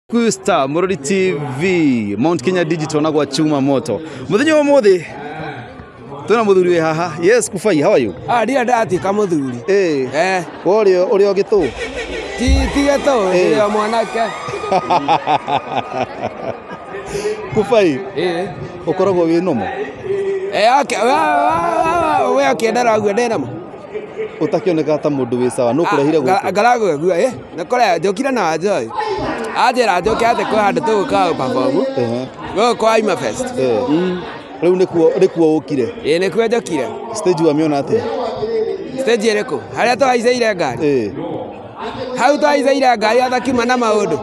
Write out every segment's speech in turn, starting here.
Kikuyu Star, Murori TV, Mount Kenya Digital na gwa chuma moto. Muthenya wa muthi twina muthuri wi haha. Yes, Kufai, how are you? Ah, ndia ndatuĩka mũthuri. Eh. Eh, Ũrĩa ũrĩa ũgĩtũ. ti ti gĩtũ, Eh. ndĩ o mwanake. Kufai, Eh. ũkoragwo wĩ nomo. Eh, okay. We ũkĩendera ũguo ndĩ namo. Ũtakĩoneka ta mũndũ wĩ sawa. Nũ kũrehire gũkũ? Ngaragwo ũguo, eh. Nĩ kũrĩa njũkire na Wanjohi. Anjĩra njũke atĩ kwĩ handũ tũgũka perform. Ehe. Gũkũ kwa Ima Fest. Eh. Rĩu nĩkuo nĩkuo ũkire. Ĩĩ nĩkuo njũkire. Stage wamĩona atĩa? Stage ĩrĩkũ? Harĩa tũhaicĩire ngari. Eh. Hau tũhaicĩire ngari atakiuma na maũndũ.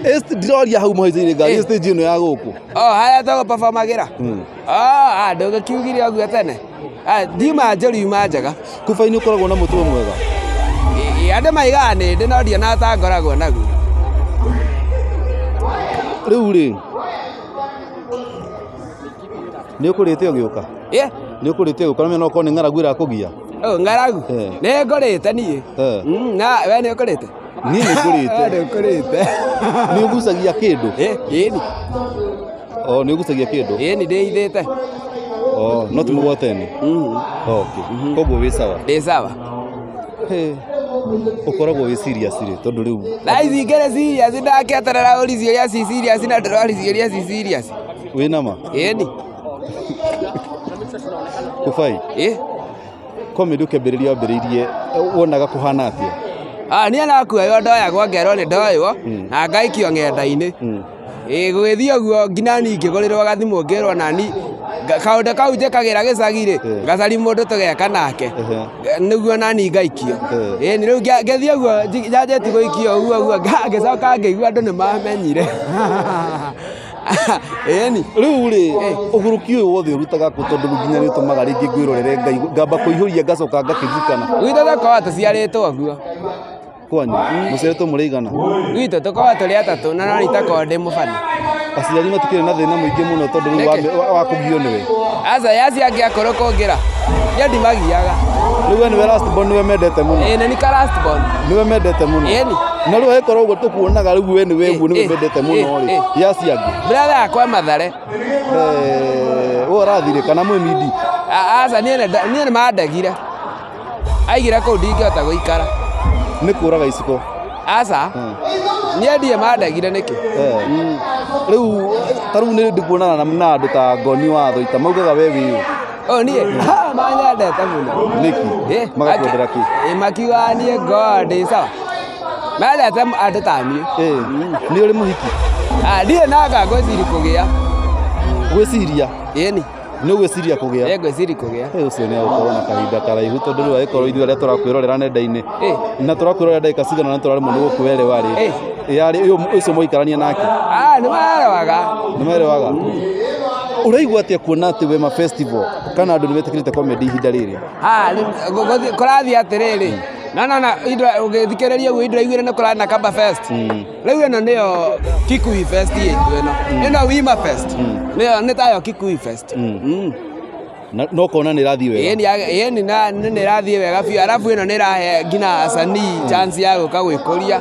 Eh, ndiroria hau mũhaicĩire ngari Eh. stage ĩno ya gũkũ. Oh, harĩa tũgũperformagĩra. Mm. Oh, ah, ndũgĩkiugire ũguo tene. Ah, ndiuma njũru yuma njega. Kufai nĩ ũkoragwo na mũtwe mwega. Ĩ, andũ maigaga nĩ ndĩ no ndionaga ta ngoragwo naguo. Rĩu rĩ nĩ ũkũrĩte ũgĩũka? Ĩ, Nĩ ũkũrĩte ũgĩũka na okorwo nĩ ng'aragu ĩrakũgia? oh, ng'aragu. Eh. Nĩ ngũrĩte niĩ. Eh. Na we nĩ ũkũrĩte? Niĩ nĩ ngũrĩte. We nĩ ũkũrĩte. Nĩ ũgucagia kĩndũ? Ĩ, ĩni. O, nĩ ũgucagia kĩndũ? Ĩni ndĩithĩte. O, no ti mũgwateni? Okay. Koguo wĩ sawa? Ndĩ sawa. Hĩ. Ũkoragwo wĩ serious rĩ tondũ rĩu Thaa ici ngĩrĩ serious ndakĩeterera ũri ciũria ci serious na ndĩrori ciũria ci serious. wĩ nama? Ĩni. Kufai, Ĩ. comedy ũkĩambĩrĩria wambĩrĩirie wonaga kũhana atĩa? Ah, niĩ nakuoywo ndoyagwo ngerwo nĩ ndoywo na ngaikio ng'enda-inĩ. Ĩ gũgĩthiĩ ũguo nginya niĩ ngĩgũrĩrwo gathimũ ngĩrwo nani kaũndũ kau njĩkagĩra gĩcagi rĩ Eh. ngacari mũndũ tũgeka nake Ehe. nĩguo nani ngaikio. Eh. Ĩ nĩ rĩu ngĩthiĩ ũguo njanjĩtie gũikio ũguo ũguo ngĩcoka ngĩigua andũ nĩ mamenyire. Ĩni. Rĩu rĩ ũgũrũki ũyũ wothe ũrutaga kũ tondũ rĩu nginya nĩ ũtũmaga rĩngĩ ngwĩrorere ngamba kũihũria ngacoka ngakĩririkana Gwitũ tũkoragwo tũciarĩtwo ũguo. kwanyu mũciarĩtwo mũrĩ aigana? Gwitũ tũkoragwo tũrĩ atatũ na no nitakorwo ndĩ mũbani. Aciari matikĩrĩ na thĩna mũingĩ mũno tondũ rĩu Nĩkĩ? wa kũgio nĩwe. Aca yaci angĩ akũrũ kũngĩra. Niĩ ndimagiaga. Rĩu we nĩwe last born nĩwe mendete mũno. Ĩ nĩ nika last born. Nĩwe mendete mũno. Ĩni. Na rĩu angĩkorwo ũguo tũkuonaga rĩu we nĩwe ũguo nĩwe Eh, mendete mũno rĩ eh, yaci angĩ. Brother yakwa Mathare. Eh, we ũrathire kana mwĩ mindi? Aca niĩ nĩ mandegire. Aigire kũu ndingĩhota gũikara. Nĩ kũraga iciko. Aca niĩ ndiĩ mandegire nĩkĩ. Eh. Rĩu ta rĩu nĩ ndikuonana na andũ ta Ngoni wa Thũita maugaga we wĩ ũ? Ũyũ niĩ ha, manyendete mũno. Nĩkĩ? Eh, Magakwendera kĩ? Ĩ makiugaga niĩ ngoragwo ndĩ sawa. Mendete andũ ta niĩ. Eh, nĩ ũrĩ mũhiki? Ah, ndirĩ na anga ngwĩciria kũgĩa. Gwĩciria? Ĩni. Nĩ ũgwĩciria kũgĩa? Ĩ ngwĩciria kũgĩa. Eh, ũcio nĩ agũkorwo na kahinda karaihu tondũ rĩu angĩkorwo ithuĩ arĩa tũrakwĩrorera nenda-inĩ Eh. na tũrakwĩrorera ndagĩka cigana na tũraremwo nĩ gũkũerewa rĩ Eh. yarĩ ũcio mũikarania nake Ah, nĩ marewaga. nĩ merewaga. Ũraigua atĩa kuona atĩ Wema Festival kana andũ nĩ metĩkĩrĩte comedy ihinda rĩrĩ? Ah, kũrathiĩ atĩrĩrĩ. No no no ũgĩthikĩrĩria ũguo ndĩraiguire nĩ kũrathiĩ na Kamba Fest. Rĩu ĩno nĩyo Kikuyu Fest itũ ĩno. Ĩno Wima Fest. Nĩyo nĩ tayo Kikuyu Fest. Na no kona nĩ ĩrathiĩ wega. Ĩni na nĩ ĩrathiĩ wega biũ arabu ĩno nĩ ĩrahe nginya asanii chance ya gũka gwĩkũria.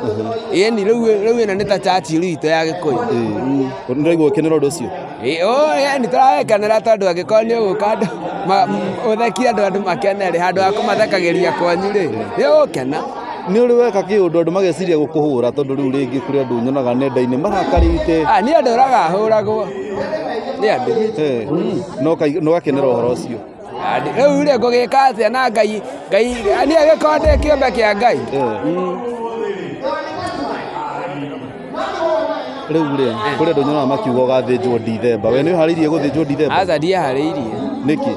Ĩni rĩu ĩno nĩ ta Churchill itũ ya Gĩkũyũ. Nĩ ũraigua ũkenera ũndũ ũcio? Ĩ, oh, ĩni tũrakenera tondũ angĩkorwo nĩ ũgũka andũ ũthekie andũ andũ makene rĩ handũ ha kũmathekagĩria kwanyu rĩ nĩ ũgũkena. Nĩ ũrĩ weka kĩũndũ andũ mageciria gũkũhũra tondũ rĩu rĩngĩ kũrĩ andũ nyonaga nenda-inĩ marakarĩte. Ah, niĩ andũ ũraga hũragwo nĩ andũ. Eh, na ũgakenera ũhoro ũcio. Ah, rĩu rĩ ngũgĩka atĩa na Ngai Ngai niĩ angĩkorwo ndĩ kĩũmbe kĩa Ngai. Rĩu rĩ kũrĩ andũ nyonaga makiuga ũgathĩnjwo Dithemba. We nĩ ũharĩirie gũthĩnjwo Dithemba? Aca ndiĩharĩirie. Nĩkĩ?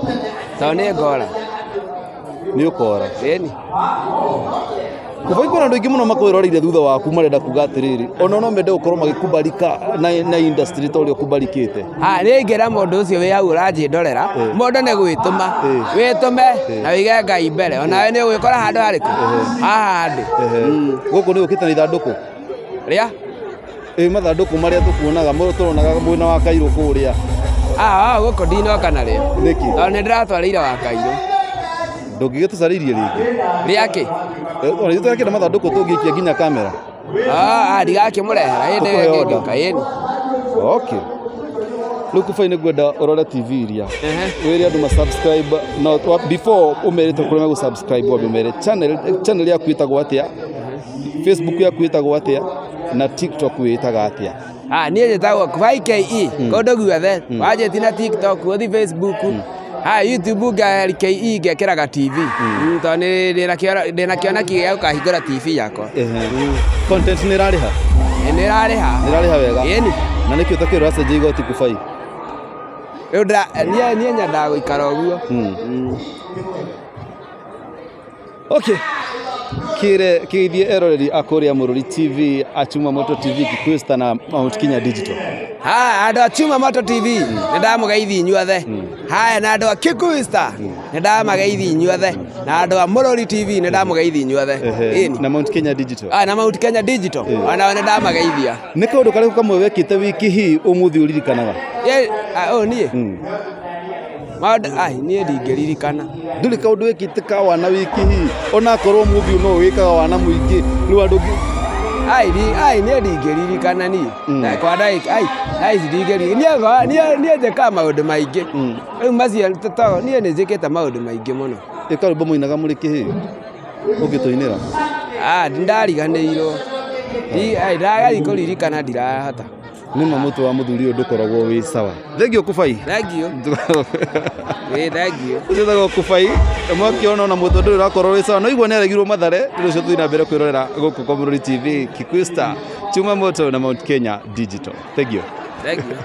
Tondũ nĩ ngora. Nĩ ũkora? Ĩni. Kũba kwĩna andũ aingĩ mũno makwĩroreire thutha waku marenda kuga atĩrĩrĩ ona no mende gũkorwo magĩkubalika na industry ta ũrĩa ũkubalĩkĩte. Ah, niĩ ingĩra mũndũ ũcio wĩ hau ũranjĩndorera mũndũ nĩ gwĩtũma wĩtũme na wĩige Ngai mbere onawe nĩ ũgwĩkora handũ harĩkũ haha ndĩ. Gũkũ nĩ ũkĩte na ithandũkũ? Rĩa? Ĩ mathandũkũ marĩa tũkuonaga tũronaga mwena wa Kairũ kũrĩa. Ah, gũkũ ndinoka narĩo. Nĩkĩ? Tondũ nĩ ndĩratwarĩire wa Kairũ. Ndũngĩgĩtũcarĩirie rĩngĩ? Rĩakĩ? Ona ithuĩ tũrakĩenda mathandũkũ tũngĩikia nginya kamera. Ah, ndigakĩmũrehera hĩndĩ ĩyo Tũkũhe ĩngĩ order. ngĩũka ĩni. Okay, rĩu Kubai nĩ ngwenda ũrore TV iria wĩre andũ ma subscribe no before ũmerĩte kũrĩa megũ subscribe, wambe ũmere channel yaku ĩtagwo atĩa, Facebook yaku ĩtagwo atĩa, na TikTok wĩtaga atĩa? Ah, niĩ njĩtagwo Kubai KE kũndũ guothe. Wanjĩti na TikTok, ũthi Facebook, ha YouTube ngaheri KE ngekĩraga TV. Tondũ nĩ ndĩna kĩoneki gĩa gũkahingũra TV yakwa. Content nĩ ĩrarĩha? Nĩ ĩrarĩha. Nĩ ĩrarĩha wega? Ĩni. Na nĩkĩ ũtakĩrĩ ũracenjia igoti, Kubai? Rĩu niĩ nyendaga gũikara ũguo. Okay, kire kĩgeithie eroreri a kũrĩa Mũrũri TV, Achuma Moto TV, Kikuyu Star na Mount Kenya Digital. Haya, andũ a Chuma Moto TV nĩ ndamũgeithi inyuothe. Haya, na andũ a Kikuyu Star nĩ ndamageithi inyuothe, na andũ a Mũrũri TV nĩ ndamũgeithi inyuothe. Ĩni. Na Mount Kenya Digital. Ah, na Mount Kenya Digital onao nĩ ndamageithia. Nĩ kaũndũ karĩkũ kamwe wekĩte wiki hii ũmũthĩ ũririkanaga? Ah, ũyũ niĩ maũndũ ai niĩ ndingĩririkana. Ndũrĩ kaũndũ wĩkĩte ka wana wiki hii, onakorwo mũthĩ no wĩkaga wana mũingĩ rĩu andũ Ai ai niĩ ndingĩririkana niĩ. Na kwa ndagĩka ai ai ici ndingĩririkana niĩ njĩkaga maũndũ maingĩ. Rĩu macio niĩ nĩ njĩkĩte maũndũ maingĩ mũno. Ĩka rwĩmbo mũinaga mũrĩ kĩhĩ ũngĩtũinĩra. Ah, ndariganĩirwo. Ai ndagathi kũririkana ndirahota. Nĩ ma mũtwe wa mũthuri ũyũ ndũkoragwo wĩ sawa. Thengiũ, Kubai. Thank you. Ĩ, thank you. Ũcio Kubai mwakĩona ona mũtwe ndũrĩ ũrakorwo wĩ sawa, no igua nĩ aregirwo Mathare. Rĩu ũcio tũthiĩ na mbere kwĩrorera gũkũ kwa Mũrũri TV, Kikuyu Star, Chuma Moto na Mount Kenya Digital. Thank you. Thank you.